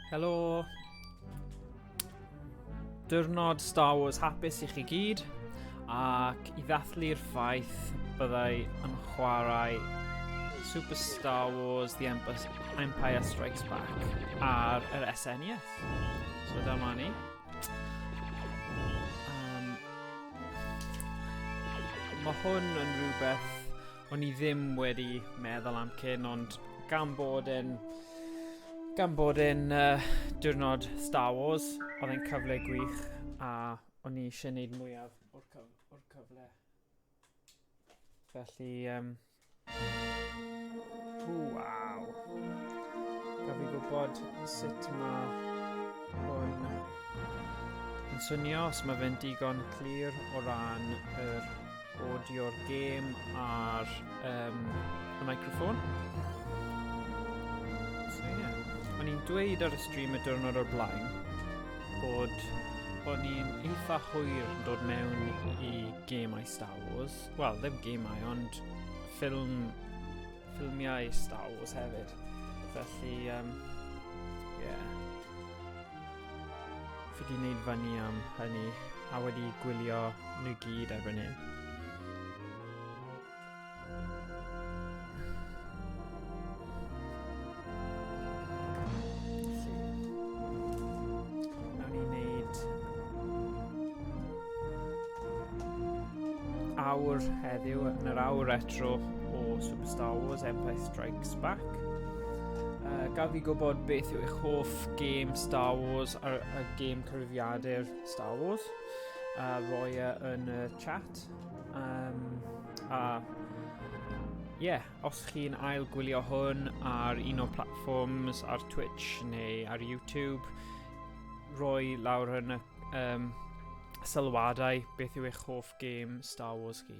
Helo. Diwrnod Star Wars hapus i chi gyd, ac i ddathlu'r ffaith byddai yn chwarae Super Star Wars The Empire Strikes Back ar yr SNES. So dyma ni. Mae hwn yn rhywbeth o'n i ddim wedi meddwl am cyn, ond gan bod e'n gan bod e'n diwrnod Star Wars, oedd e'n cyfle gwych a o'n i eisiau gwneud mwyaf o'r, cyf or cyfle. Felly, waw. Gaf fi gwybod sut mae hwn yn swnio, os mae fe'n digon clir o ran yr audio'r gêm a'r y microffon. So ie. Yeah. O'n i'n dweud ar y stream y diwrnod o'r blaen bod o'n i'n eitha hwyr yn dod mewn i gemau Star Wars. Wel, ddim gemau, ond ffilm, ffilmiau Star Wars hefyd. Felly, yeah. Fi wedi gwneud fyny am hynny a wedi gwylio nhw gyd erbyn hyn. Nawn ni wneud awr heddiw yn yr awr retro o Super Star Wars Empire Strikes Back. Gaf fi gwybod beth yw eich hoff gêm Star Wars ar y gêm cyfrifiadur Star Wars. Roi e yn y chat. A yeah, os chi'n ail gwylio hwn ar un o'r platforms ar Twitch neu ar YouTube, roi lawr yn y sylwadau beth yw eich hoff gêm Star Wars chi.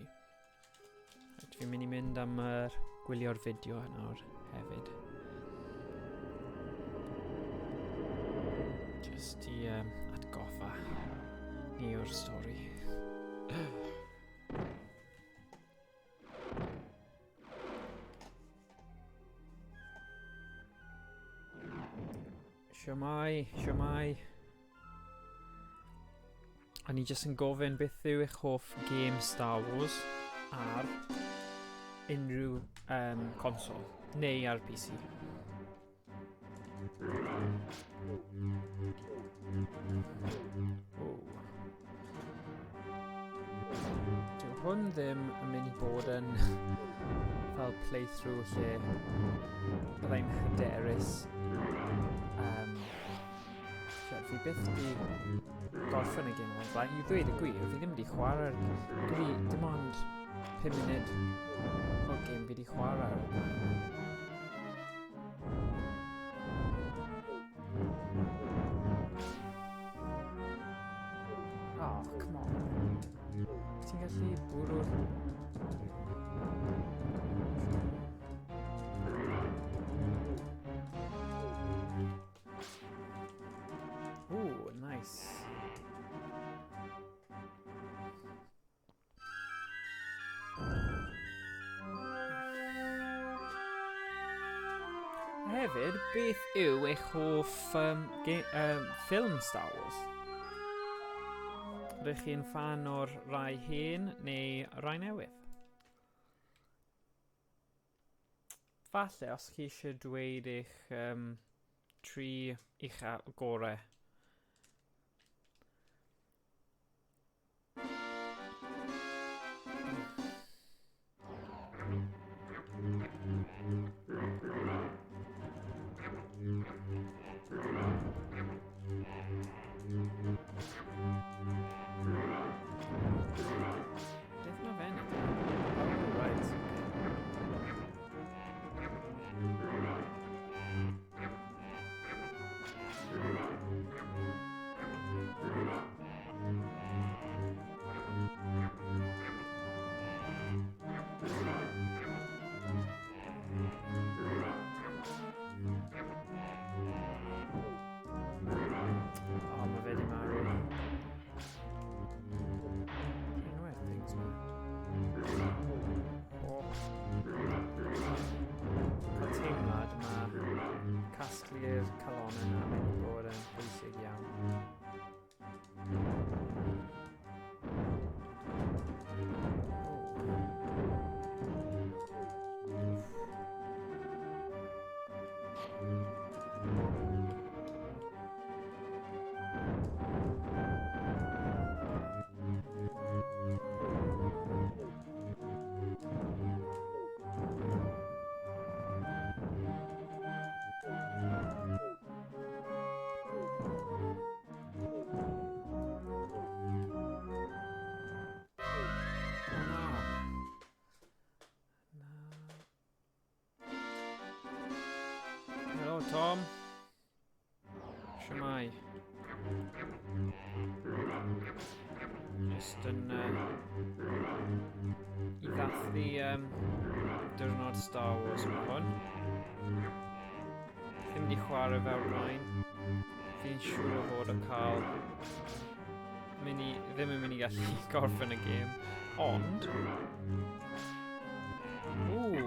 Right, fi'n mynd i mynd am yr gwylio'r fideo nawr hefyd. Just i atgoffa ni o'r stori. Siamai, siamai. A ni jyst yn gofyn beth yw eich hoff gêm Star Wars ar unrhyw console neu ar PC. Oh. Dyw hwn ddim yn mynd i bod yn fel playthrough lle byddai'n hyderus. Fi byth di gorffen y gêm o'r blaen. I ddweud y gwir, fi ddim wedi chwarae'r... Dwi dim ond 5 munud o'r gêm fi wedi chwarae o'r blaen. Oh, come on. Ti'n gallu bwrw'r... Ooh, nice. Hefyd, beth yw eich hoff ffilm Star Wars? Rydych chi'n fan o'r rai hen neu rai newydd? Falle, os chi eisiau dweud eich tri ucha gorau. Beth mae fe'n Oh, right. Okay. Tom. Shwmae. Just yn i ddathlu diwrnod Star Wars mae hwn. Ddim wedi chwarae fel blaen. Fi'n siŵr o fod o cael mynd i, ddim yn mynd i gallu gorffen y gêm. Ond... Ww!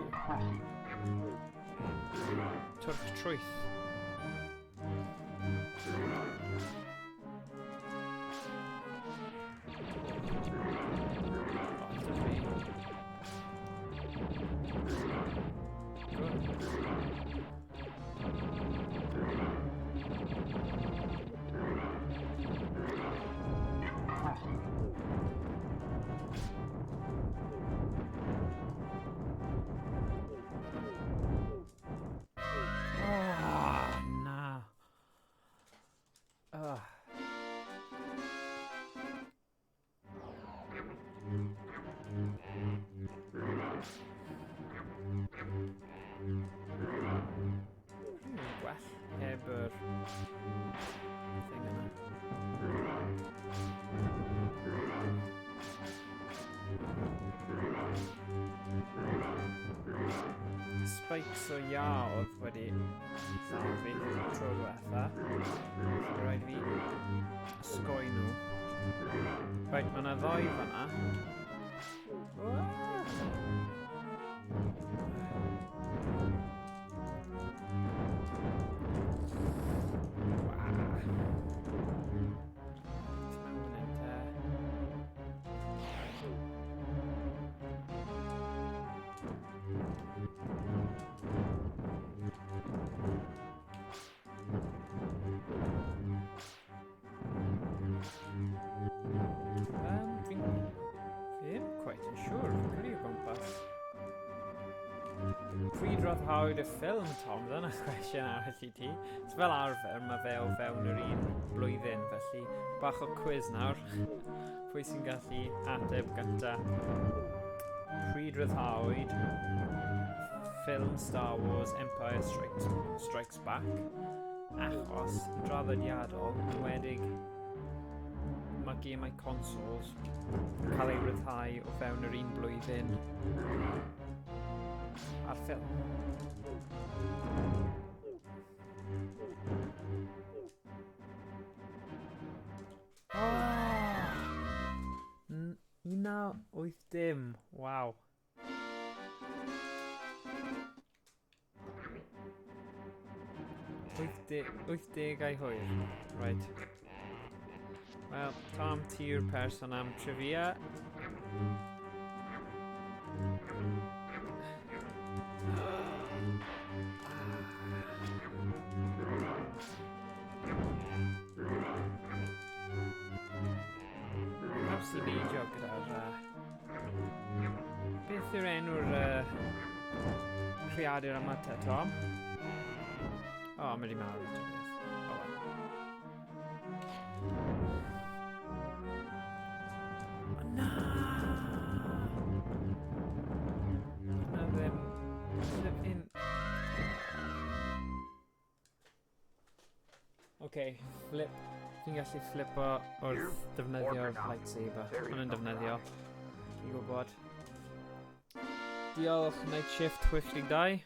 Twrch trwyth. Oh, na. Oh. Gwell heb yr thing yna. Spikes o ia oedd wedi lladd fi tro diwetha. Mae rhaid fi osgoi nhw. Reit, mae yna ddoi fanna. Fi'n ddim quite yn siŵr, fi'n credu o gwmpas. Pryd ryddhawyd y ffilm, Tom? Dyna cwestiwn arall i ti. So fel arfer, mae fe o fewn yr un blwyddyn, felly bach o quiz nawr. Pwy sy'n gallu ateb gynta? Pryd ryddhawyd ffilm Star Wars Empire Strikes Back? Achos, yn draddodiadol, yn enwedig mae gemau consoles yn cael ei ryddhau o fewn yr un blwyddyn a'r ffilm. Oh! 1980, waw. 80au hwyr. Right. Wel, Tom, ti yw'r person am trivia. Haws i beidio gyda'r... Beth yw'r enw'r creadur yma te, Tom? O, oh, mae wedi marw. Ta beth. Oh, well. O, na! Na ddim. Ddim un... OK, flip. Fi'n gallu flipo wrth defnyddio'r lightsaber. Mae'n yn defnyddio. I gwybod. Diolch, Night Shift 62.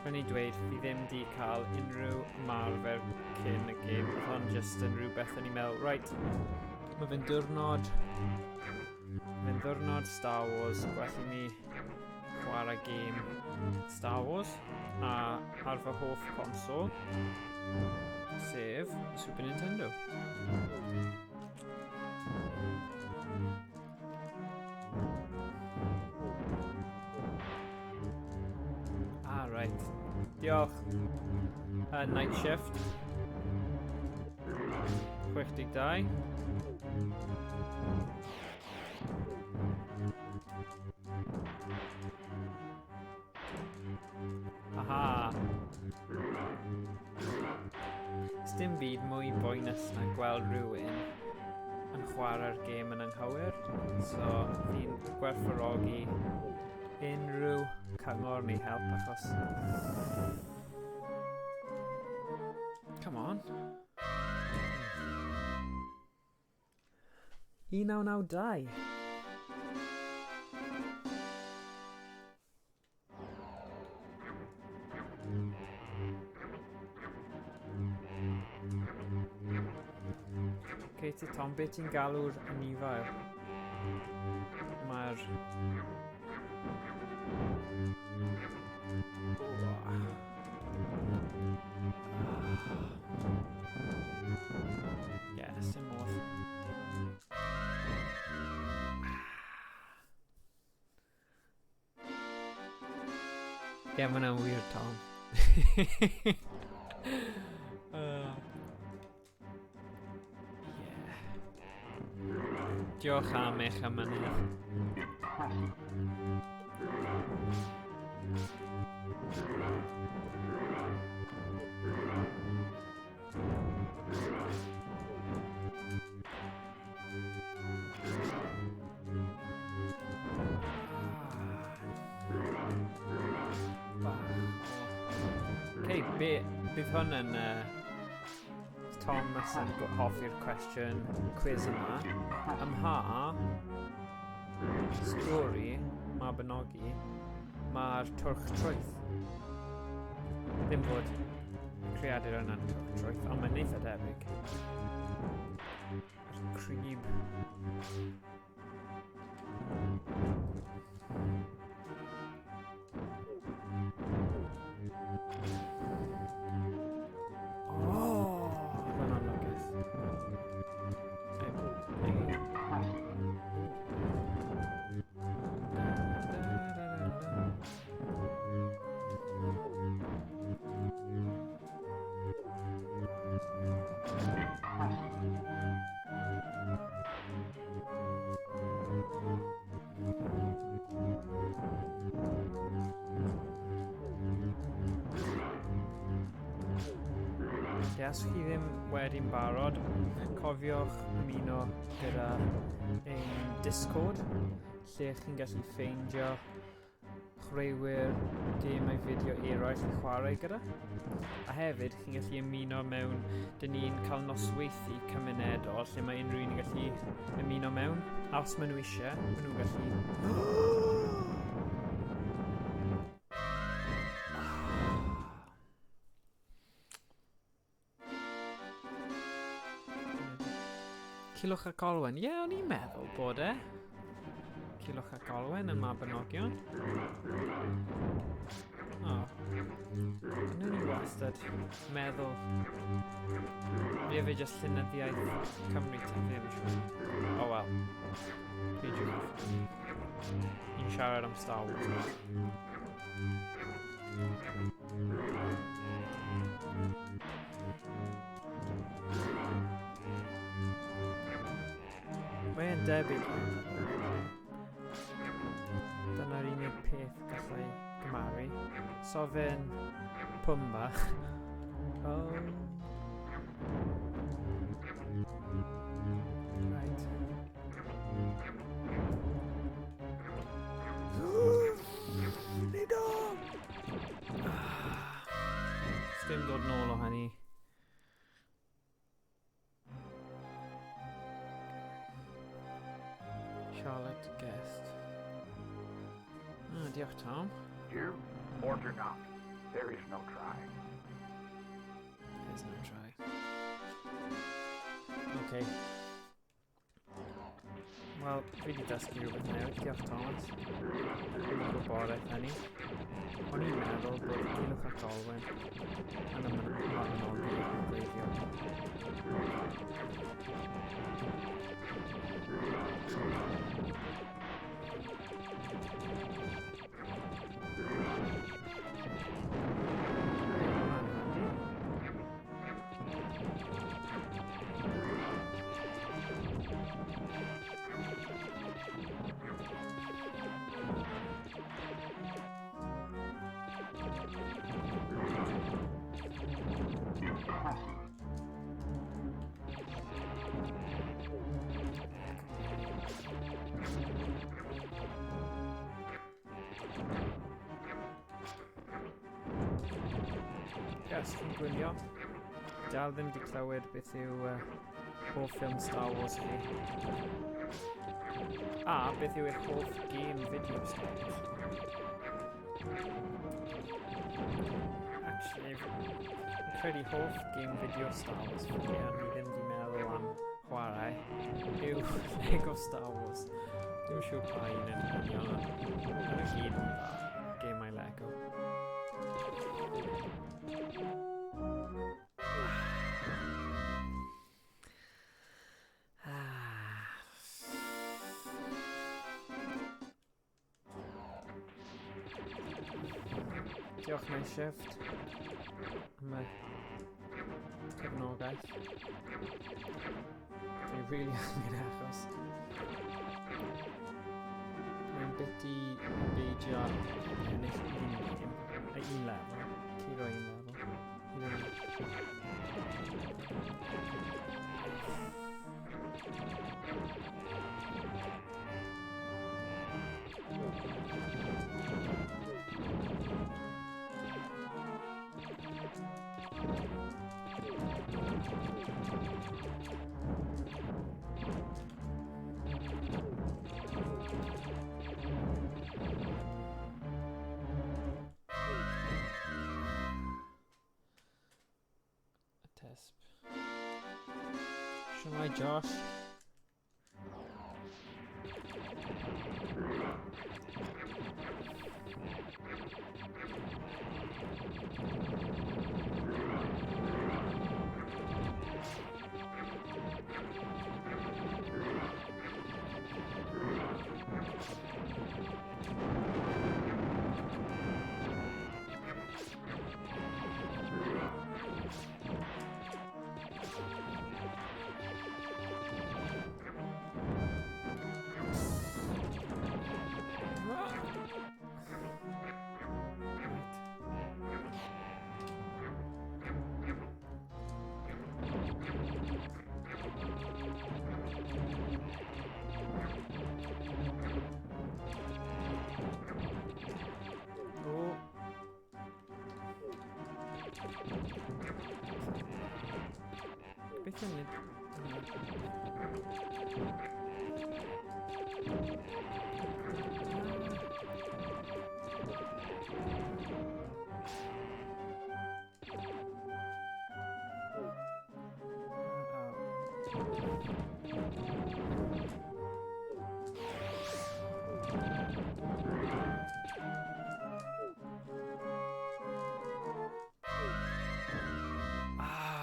Rhaid ni dweud, fi ddim di cael unrhyw ymarfer cyn y gêm. Oedd hon jyst yn rhywbeth o'n i'n meddwl, right, mae fe'n diwrnod, fe'n ddiwrnod Star Wars, gwell i mi chwarae gêm Star Wars a ar fy hoff consol, sef Super Nintendo. Ah, right. Diolch. Night Shift. 62. Aha. Sdim byd mwy boenus na gweld rhywun chwarae'r gêm yn anghywir. So, fi'n gwerthfawrogi unrhyw cyngor neu help achos... Come on. 1992. Okay, te Tom, beth ti'n galw'r anifail? Mae'r... Yeah, sim modd. Ie, yeah, mae hwnna'n wir, Tom. Yeah. Diolch am eich amynedd. Okay, be, bydd hwn yn... Thomas yn hoffi'r cwestiwn quiz yma. Ym mha stori Mabinogi mae'r twrch trwyth? Ddim bod creadur yna'n twrch trwyth, ond mae'n eitha debyg. Yr crib. Oh, hwnna'n lwcus. Felly, os chi ddim wedi'n barod, cofiwch ymuno gyda ein Discord, lle chi'n gallu ffeindio chwaraewyr gemau fideo eraill i chwarae gyda. A hefyd, chi'n gallu ymuno mewn, dyn ni'n cael nosweithi cymunedol lle mae unrhyw un yn gallu ymuno mewn. A os maen nhw eisiau, maen nhw'n gallu... Cilwch ac Olwen. Ie, yeah, o'n i'n meddwl bod e. Cilwch ac Olwen yn Mabinogion. O. Oh. Dyna ni wastad meddwl. Ie, fe jyst llenyddiaeth Cymru ta, fi ddim yn siŵr. Oh well. Peidiwch. Ni'n siarad am Star Wars. Mae'n debyg. Dyna'r unig peth gallai gymaru. So fe'n Pumba. Oh. Right. Nid o! Sdim dod nôl o hynny. Charlotte Guest. Ah, diolch Tom. Do or do not. There is no try. There's no try. Okay. Wel, fi wedi dysgu rhywbeth newydd, diolch Thomas. Ddim yn gwybodaeth hynny. O'n i'n meddwl bod Cilwch ac Olwen yn ymwneud yn gwreiddiol. Ie, os chi'n gwylio, dal ddim wedi clywed beth yw hoff ffilm Star Wars chi. A beth yw eich hoff game video Star Wars. Actually, fi'n credu hoff game video Star Wars fi, a ni ddim wedi meddwl am chwarae, yw Lego Star Wars. Dwi'n siŵr pa un yn union, ond maen nhw gyd yn dda, gemau Lego. Ah. Diolch Night Shift am y cefnogaeth. Dwi'n really angen e achos mae'n bit i beidio ennill un gêm, a un lefel, curo un lefel. Un o'n Tesp. Shwmae Josh? O. Gobeithio nid... Ah.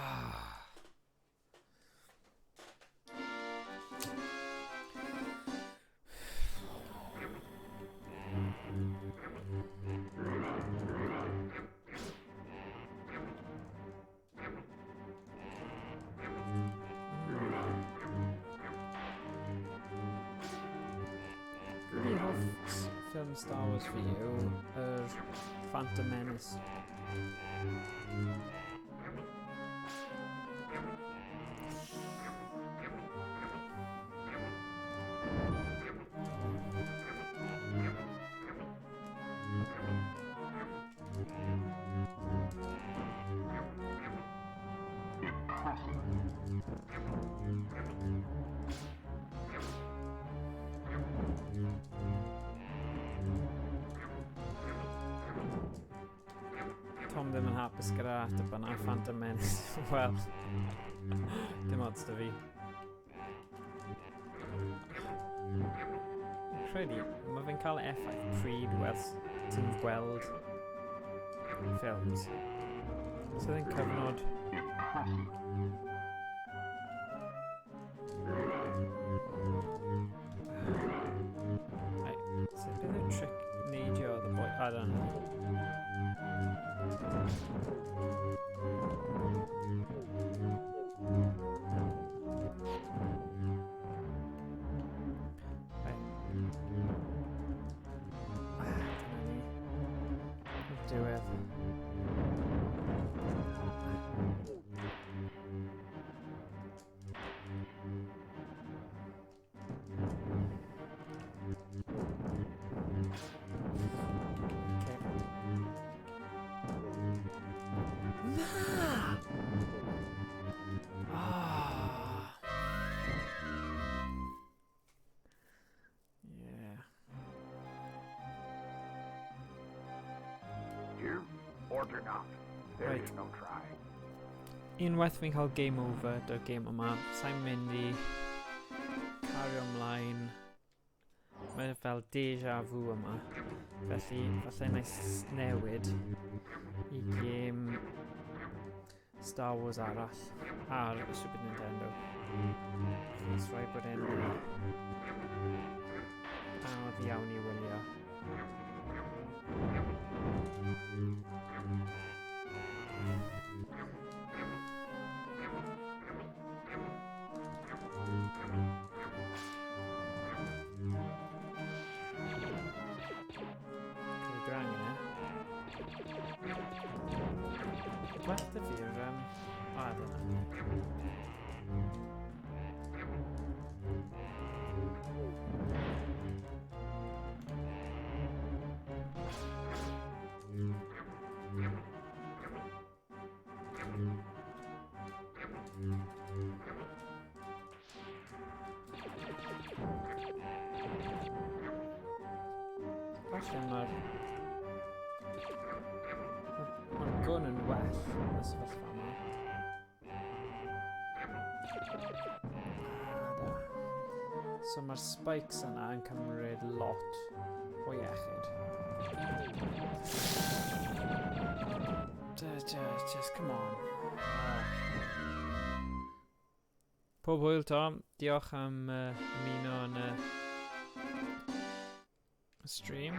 Fi hoff ffilm Star Wars fi yw yr Phantom Menace. Tom ddim yn hapus gyda ateb yna, Phantom Menace. Wel, dim ots da fi. Credu, mae fe'n cael effaith pryd wers ti'n gweld ffilms. So fe'n cyfnod... Right, so beth yw'r trick neidio the boy? I don't know. Right. Ah, dyna ni. O'r diwedd. Okay. Na! Order not. There Right. is no try. Unwaith fi'n cael game over dy'r game yma, sa'n mynd i cario ymlaen. Mae fel deja vu yma. Felly, falle na i newid i game Star Wars arall ar y Super Nintendo. Achos rhaid bod e'n anodd iawn i wylio. Okay, dwi angen e. Well da fi'r... A, dyna. Falle mae'r... Mae'r gwn yn well yn y sefyllfa yma. Ah, da. So mae'r spikes yna yn cymryd lot o iechyd. Just, come on. Ah. Pob hwyl, Tom. Diolch am ymuno yn y stream.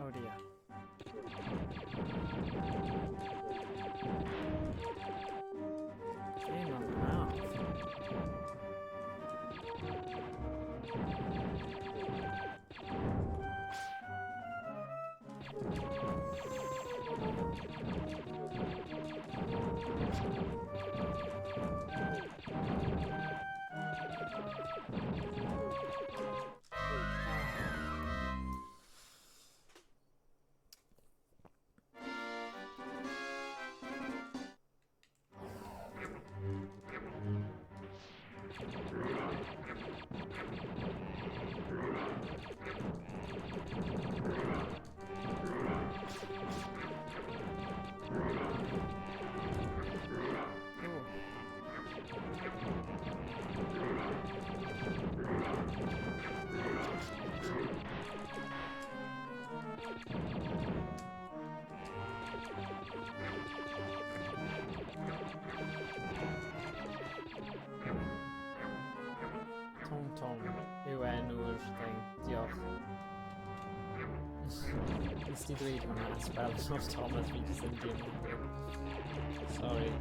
Oh dear. Game on the mouth. Oh. Tom Tom yw enw'r thing. Diolch. Nes ti ddweud hwnna spell o'r Thomas fi jyst yn dim. Sorry.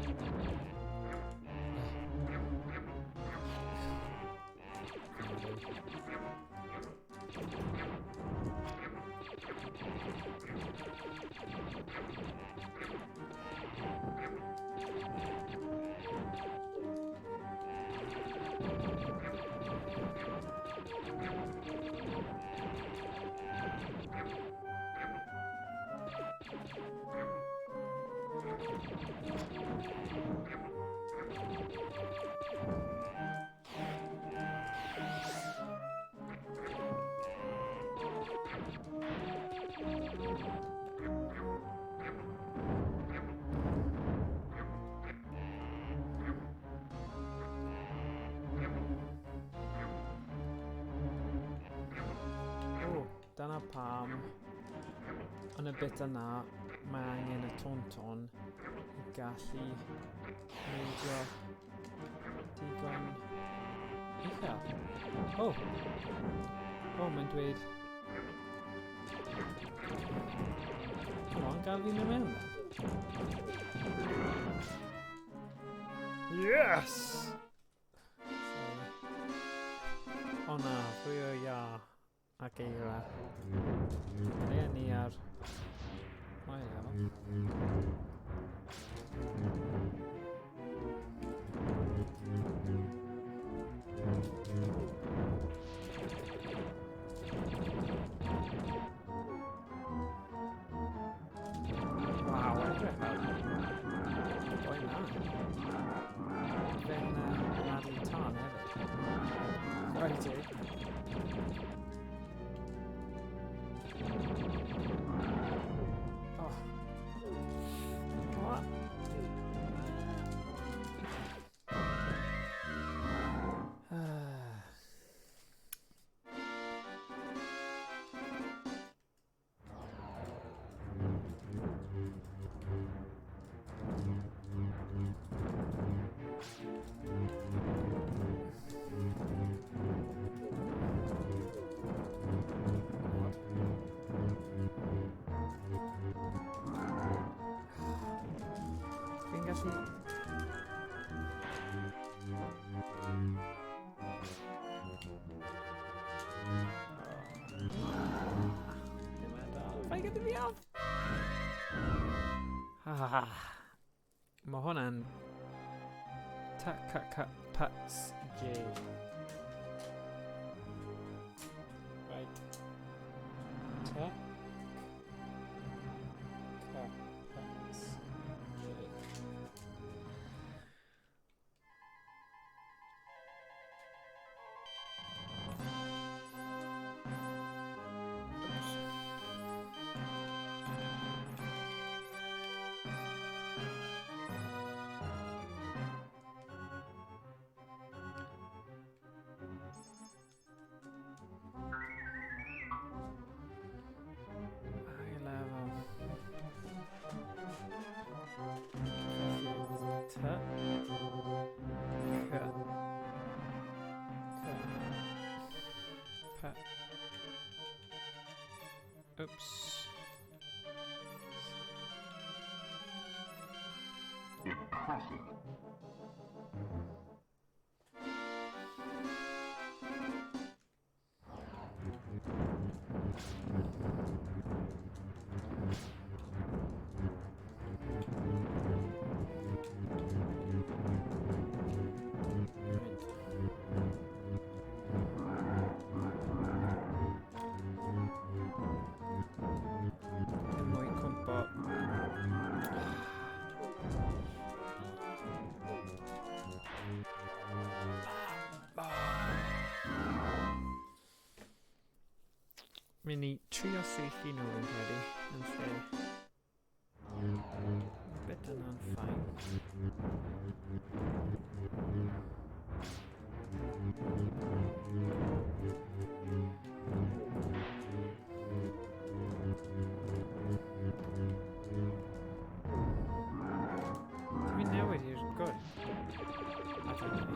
O, dyna pam yn y bit yna Mae angen y tauntaun i gallu neidio digon uchel. Oh! Oh, mae'n dweud... Come on, gael fi mynd mewn then. Yes! Sorry. O na, fwy o ia ac eira. Ble ni ar my level? Waw, edrych ar boi na. Fe'n anadlu tân hefyd. Chwarae teg. Oh. What? Ah. What? Fi'n gallu... Ddim e dal. Paid gyda fi off! Ah. Mae hwnna'n... T C C P S J. Right. T C P S J. Oops. High level. T C C P. Oops. Impressive. Right. Dim mwy cwmpo. Mynd i trio saethu nhw fi'n credu yn lle. Bit yna'n fine. Dwi'n newid i'r good. I don't know.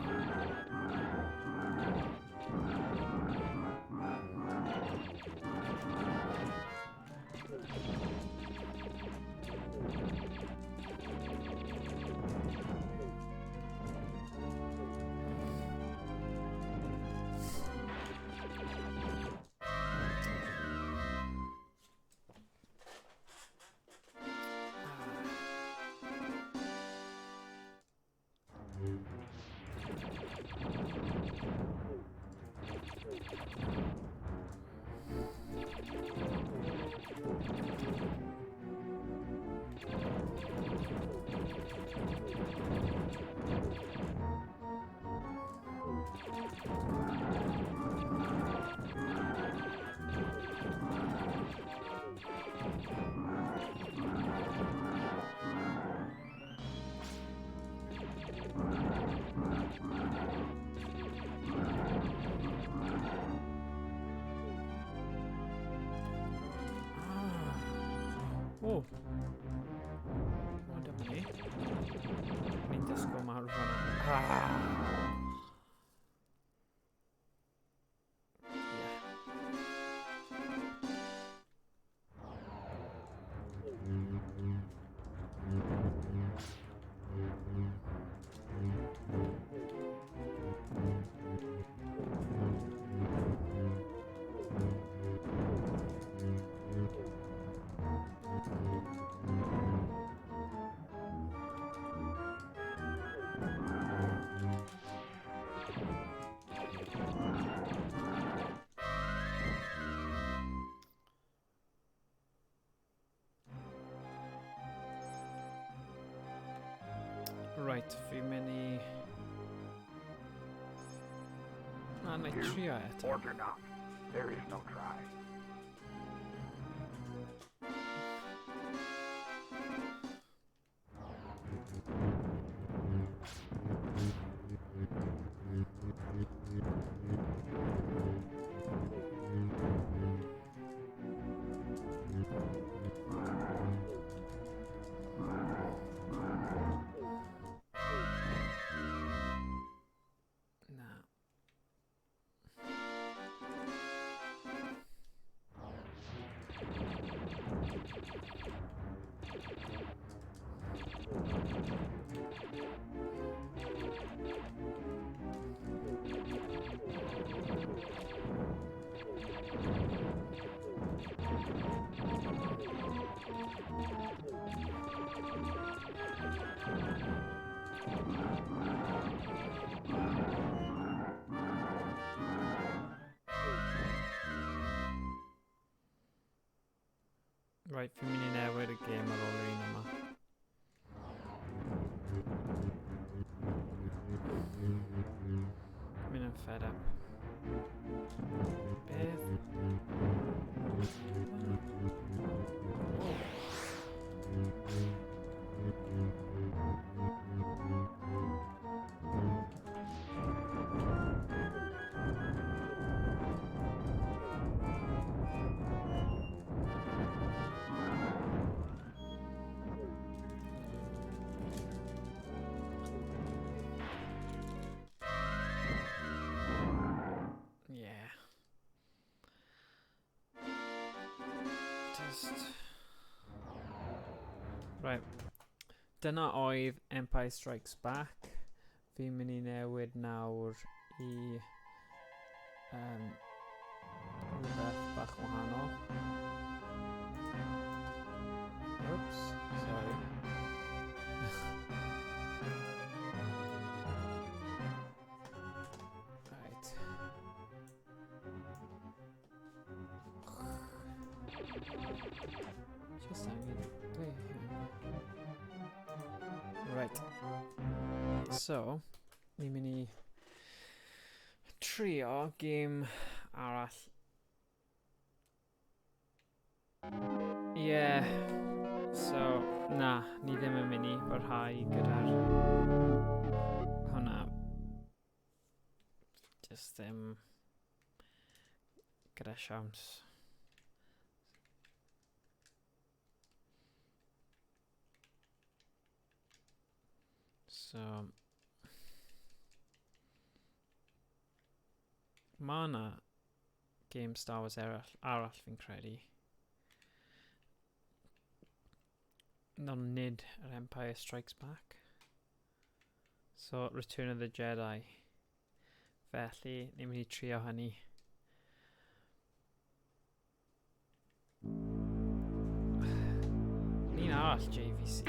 O! O, dyma ni. Ni'n disgwyl marw fan'na. Ah! Right, fi'n mynd i... Na, na i trio eto. Order not. There is no try. Na. Right, fi'n mynd i newid y gêm ar ôl yr un yma. Mynd yn fed up. Beth? Oh. Yeah. Just... Right. Dyna oedd Empire Strikes Back. Fi'n mynd i newid nawr i rhywbeth bach wahanol. Oops, sorry. Right. Just angen... Right. So, ni'n mynd i trio gêm arall. Yeah. So, na, ni ddim yn mynd i barhau gyda'r hwnna. Just ddim gyda siawns. So, ma' 'na game Star Wars arall fi'n credu. Ond nid yr Empire Strikes Back. So, Return of the Jedi. Felly, ni'n mynd i trio hynny. Un arall JVC.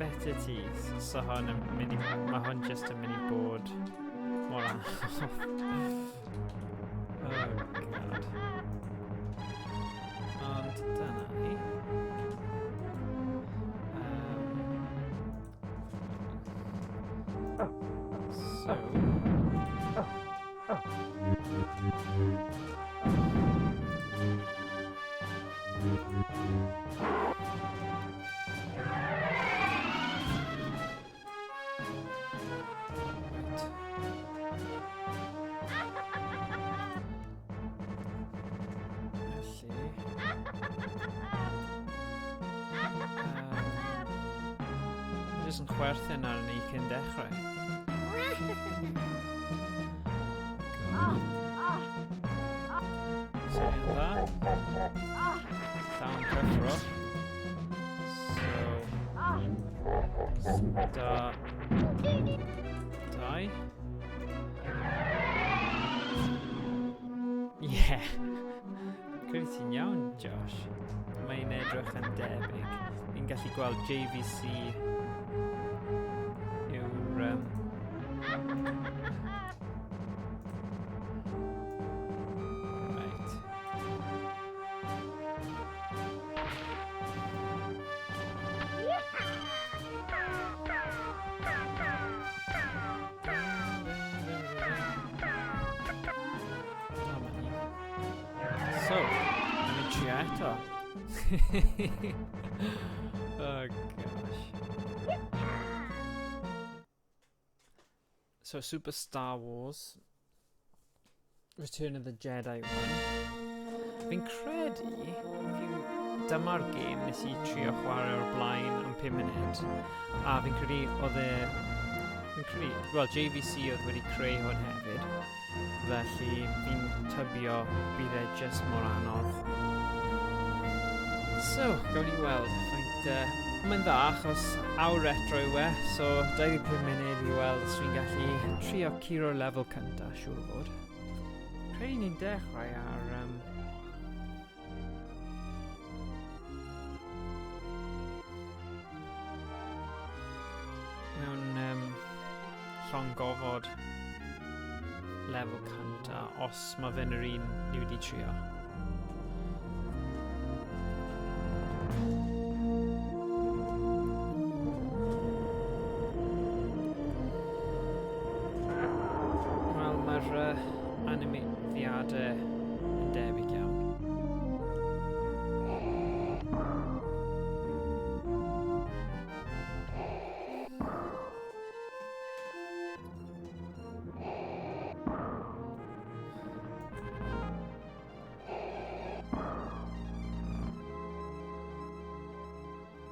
Better teeth. So hwn yn mynd i... Mae hwn just yn mynd i bod mor anodd. Oh god. Ond dyna ni. So... jyst yn chwerthin ar ni cyn dechrau. Sy'n dda. Llawn cyffro. So, da. Dau. Yeah. Credu ti'n iawn, Josh. Mae'n edrych yn debyg. Fi'n gallu gweld JVC yw'r... Right. So, I'm yn trio eto. Oh gosh. So, Super Star Wars Return of the Jedi one. Fi'n credu, dyma'r gêm nes i trio chwarae o'r blaen am 5 munud. A fi'n credu oedd e... Fi'n credu... Wel, JVC oedd wedi creu hwn hefyd. Felly fi'n tybio bydd e just mor anodd. So, gawn ni weld faint... Mae'n dda achos awr retro yw e, so 25 munud i weld os fi'n gallu trio curo'r lefel cynta, siŵr o fod. Credu ni'n dechrau ar... Mewn llong gofod lefel cynta, os mae fe'n yr un ni wedi trio. Wel, mae'r animeiddiadau yn debyg iawn.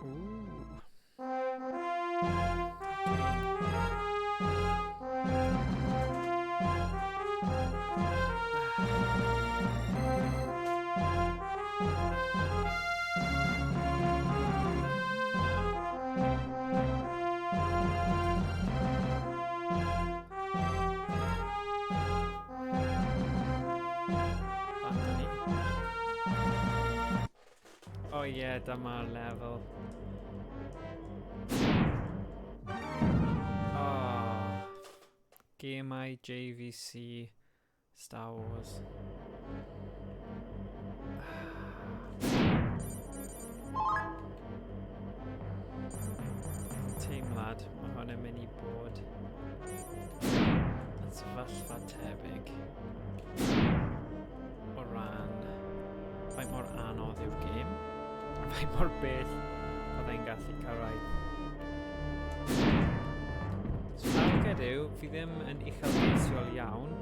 Ooh. Bant â ni. O ie, dyma'r lefel. Oh. Gemau JVC Star Wars. Teimlad, mae hwn yn mynd i bod yn sefyllfa tebyg o ran faint mor anodd yw'r gêm a faint mor bell byddai'n gallu cyrraedd. So targed yw, fi ddim yn uchelgeisiol iawn,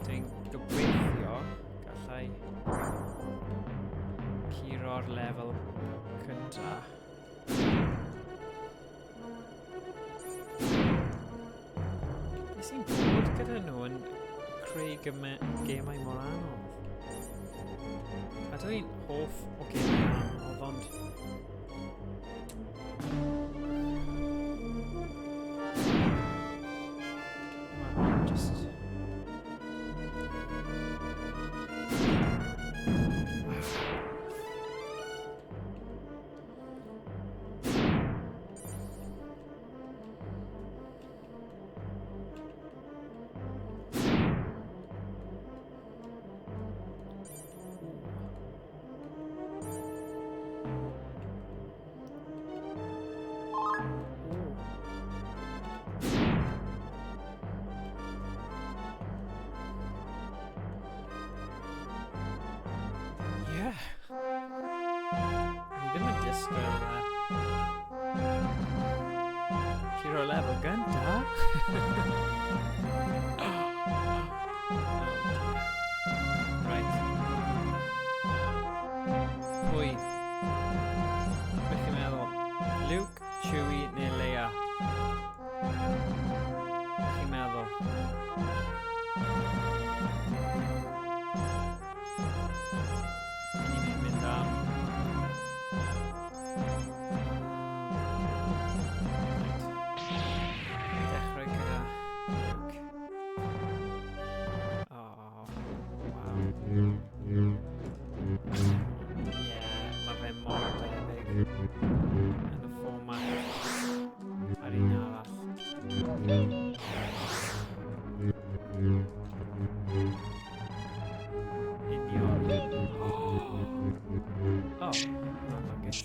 dwi'n gobeithio gallai curo'r lefel cynta. Beth sy'n bod gyda nhw yn creu gemau mor anodd? A dwi'n hoff o gemau anodd, ond... Mae hwn just... Yeah. Ni ddim yn disgwyl curo lefel gynta. Right. Pwy? Beth chi'n meddwl? Luke, Chewie neu Leia? Yeah, mae fe mor debyg yn y fformat ar un arall. Union. Oh, na lwcus.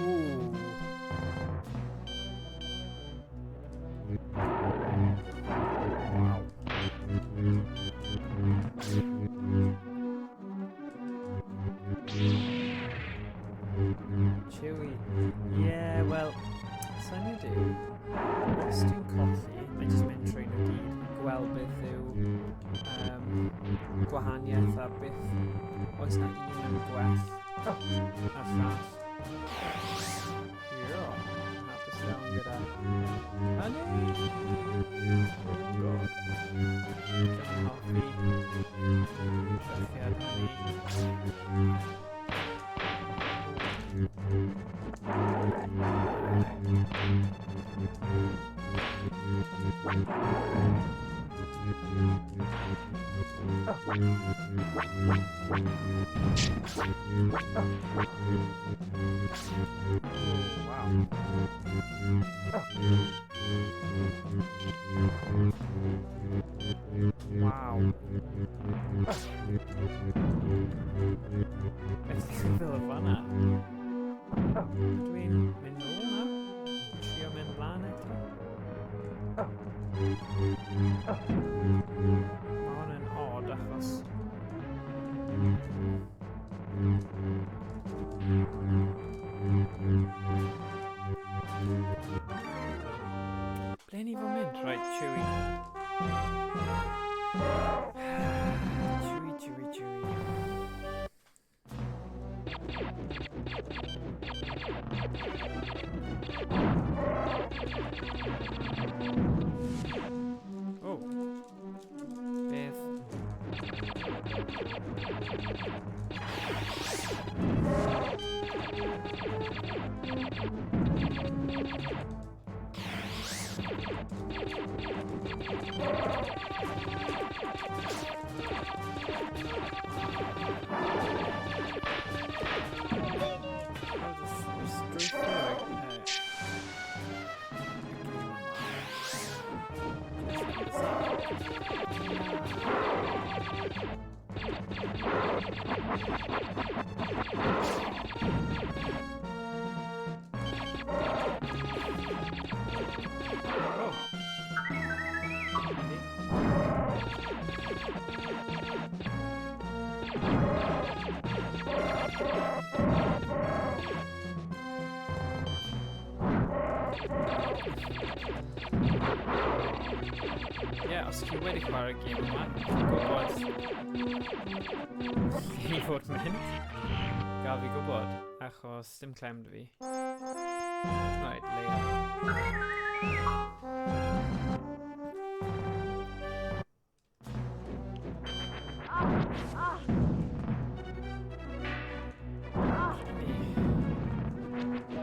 Ooh. Wow. Chewy. Yeah, wel, syniad yw, os dwi'n colli, mae jyst mynd trwy nhw gyd, gweld beth yw gwahaniaeth a beth oes na un yn gwell a'r llall. Yeah, hapus iawn gyda hynny. Oh God. Dwi'n hoffi drychiad hynny. Oh, wow. Wow. Beth yw'n fel fanna? Dwi'n mynd nôl na? Trio mynd lan eto? Mae hwn yn odd achos ble ni fod mynd? Right, Chewie. Chewie, Chewie, Chewie. Oh. Beth? Oh, this strwythur y gêm yma. Just yn bizarre. Oh. Handy. Ie, yeah, os chi wedi chwarae gêm yma, chi'n gwybod lle i fod mynd. Gael fi gwybod, achos dim clem 'da fi. Right, Leia.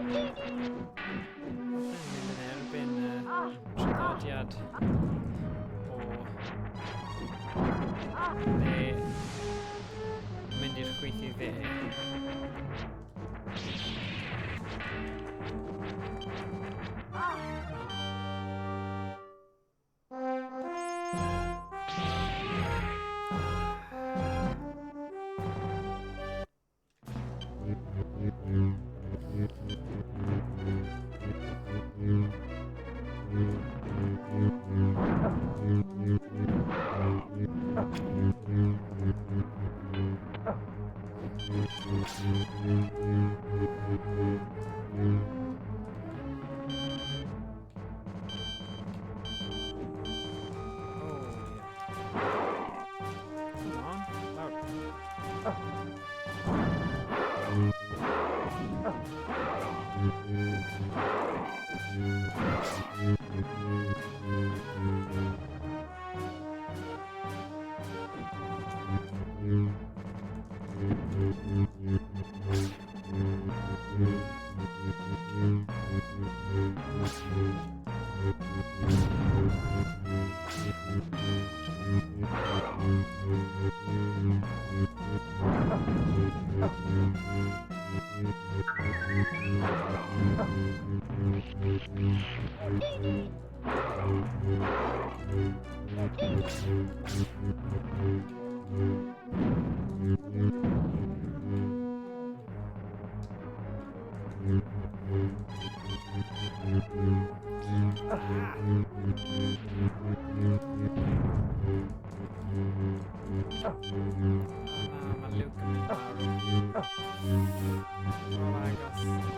Falle'n mynd yn erbyn y traddodiad o dde, mynd i'r chwith i dde. Oh, yeah. Come on, lawr. Na, mae Luke yn mynd marw. Mor agos. Nawr.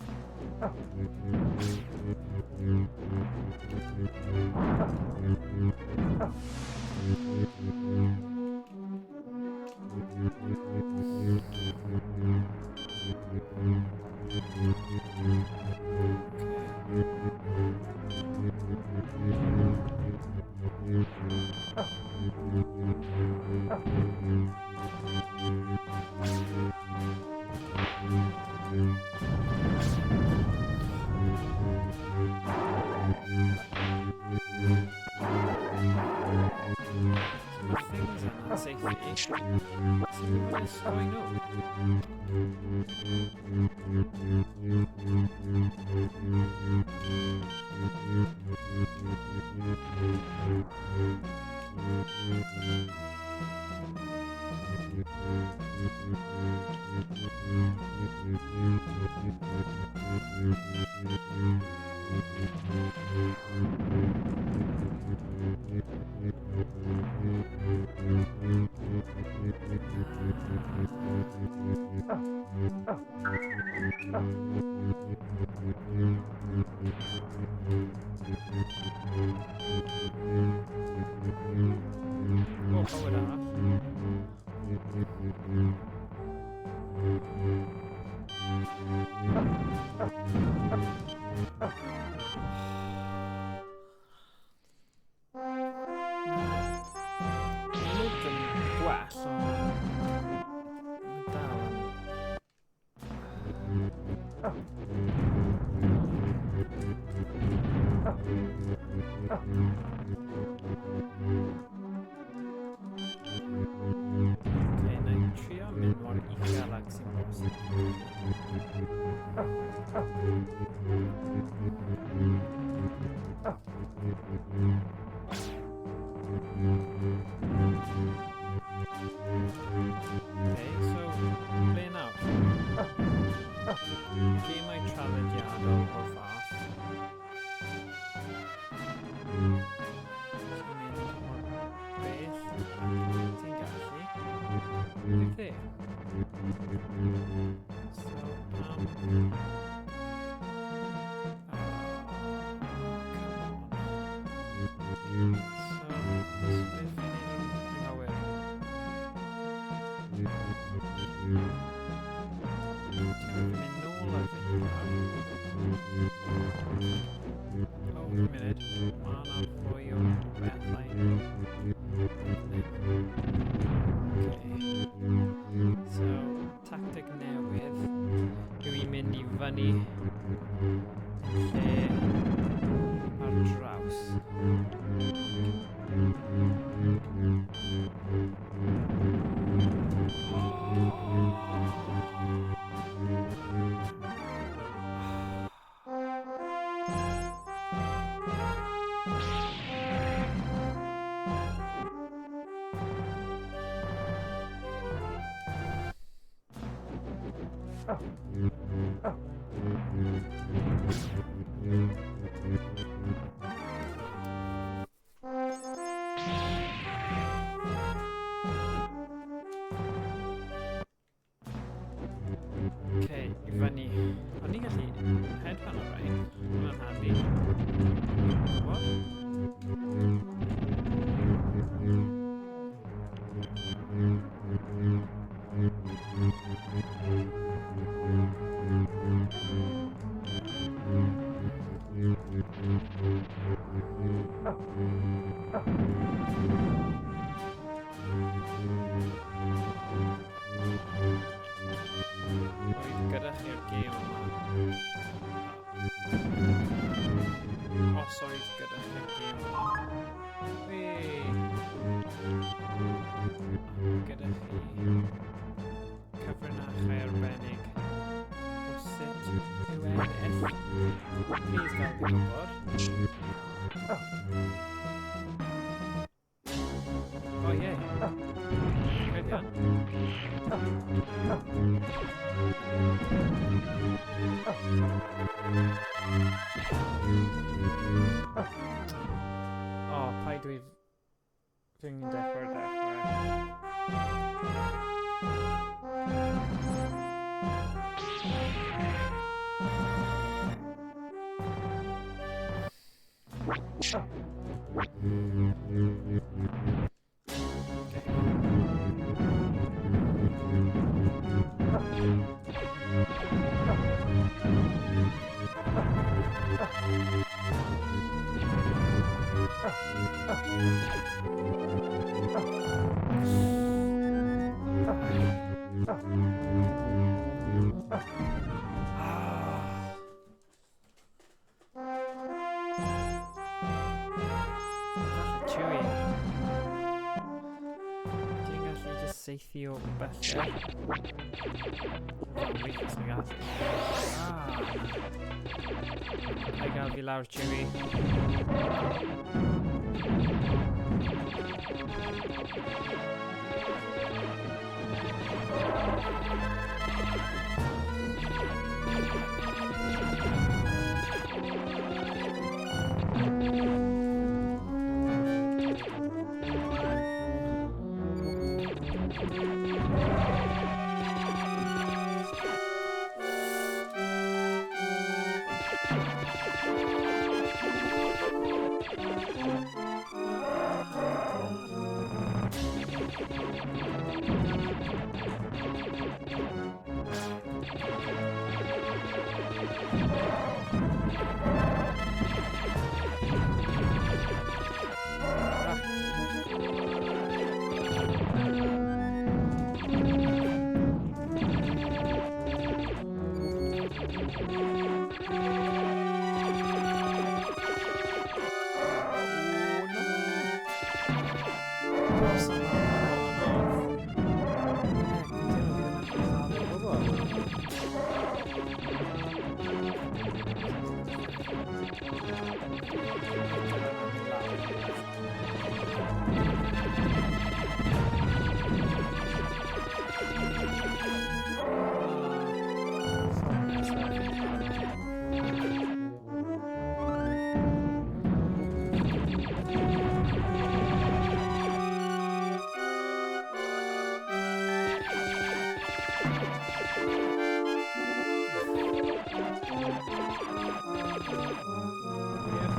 Yep. So mae'r things yna'n saethu. Sy'n gwybod yn sgoi nhw? O, bywyd arall. Mae Luke yn gwell, ond mae dal yn. Okay, na i trio mynd mor uchel ag sy'n bosib. Okay, so, ble nawr? Gemau traddodiadol o'r fath. Ti'n mynd mor bell ac ti'n gallu. I'r dde. So, pam? Oh, come on. So beth fi'n neud yn anghywir? Ti'n mynd nôl ar fy hun. Oh, un munud. Mae yna fwy o bethau. Okay. So, tactic. Okay, i fyny. O'n i'n gallu hedfan o'r rhain. Hwnna'n handi. What? Oedd gyda chi'r gêm yma. Os oedd gyda chi'r gêm yma. Wee! Gyda chi cyfrinachau arbennig o sut yw ennill. Please gael fi gwybod. O ie. Llwyddiant. O, paid dwi... Dwi'n dechrau'r dechrau. Ah. Falle Chewie. Ti'n gallu just saethu o bellter? O, weithio sy'n gallu. Ah. Na i gael fi lawr, Chewie. O, na! Dros yma, yn ôl. Heck, fi'n teimlo fi ddim yn cael o gwbl. Wych,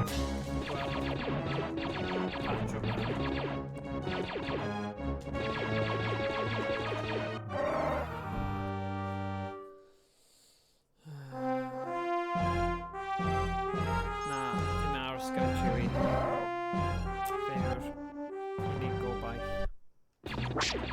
gweld patrwm yna. Na, fi'n aros gyda Chewie. Fe yw'r unig gobaith. Ah.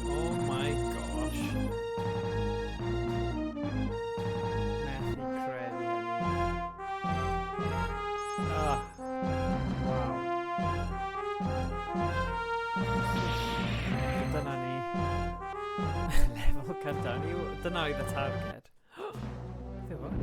Oh my gosh. Methu credu hynny. Ah, wow. Dyna ni. Lefel cyntaf. Dyna oedd y targed. Beth yw hwn?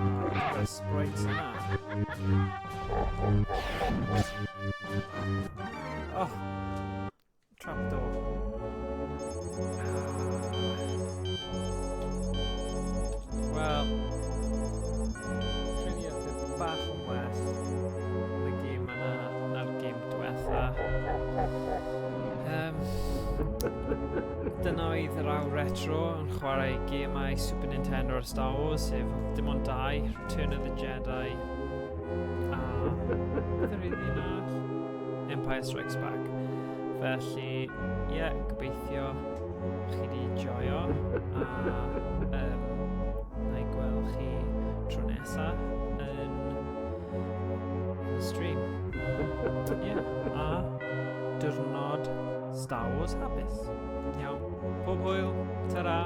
Wow, y sprites yna. Oh, trapdoor. Wel, credu oedd e bach yn well yn y gêm yna na'r gêm diwetha. Dyna oedd yr awr retro yn chwarae gemau Super Nintendo ar Star Wars, sef dim ond dau, Return of the Jedi a beth yw'r un arall? Empire Strikes Back. Felly, ie, yeah, gobeithio chi di joio a na i gweld chi tro nesa yn y stream. Ie, yeah, a diwrnod Star Wars hapus. Iawn, pob hwyl, ta-ra!